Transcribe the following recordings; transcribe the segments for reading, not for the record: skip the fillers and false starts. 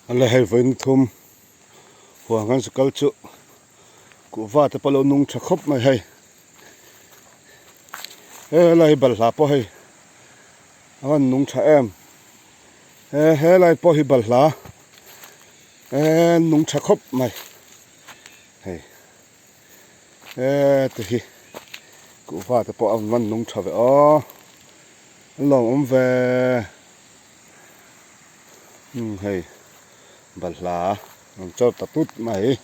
Ale hei vawiin thum huang kan sikal chu kuhva te pawh a lo nung tha khawp mai hei he helai hi balhla pawh hei a rawn nung tha em he helai pawh hi balhla eee nung tha khawp mai hei he te hi kuhva te pawh a rawn nung tha ve aw an lo awm ve. Umm hei balhla rawn chawr ta tut mai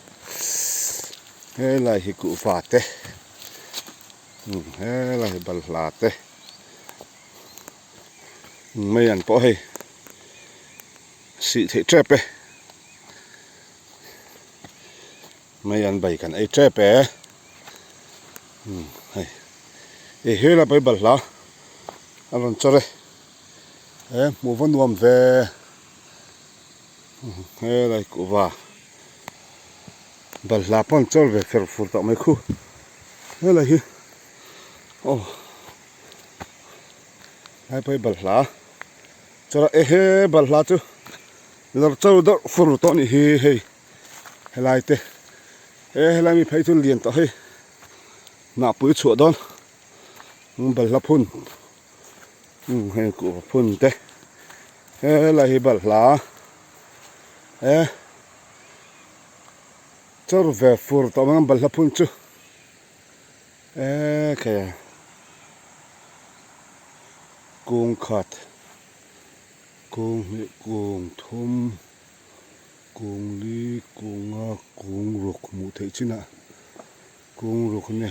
helai hi kuhva te umm helai hi balhla te mei an pawh hei sih theih tep e mei an bai kan ei tep e umm hei ih helai pawh hi balhla a rawn chawr e. He hmuh va nuam ve helai kuhva balhla pawh an chawl ve fer fur tawh mai khu helai hi aw helai pawh hi balhla chuan ehe balhla chu lawr chau deuh fur tawh a nih hi hei helai te he helai mi phei chu lian tawh hei hnahpui chhuah dawn balhla phun. Umm hei kuhva phun te helai hi balhla e chawr ve fur tawh mai ang balhla phun chu e khai a kung khat kung hnih kung thum kung li kung nga kung ruk hmuh theih chinah kung ruk a ni.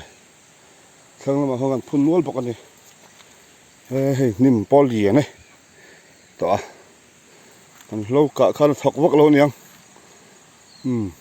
Thlang lamah hian an phun nual bawk a ni. He hei hnim pawh lian e tawh a. Kan hlo kah khan a thawk vak lo aniang. Umm.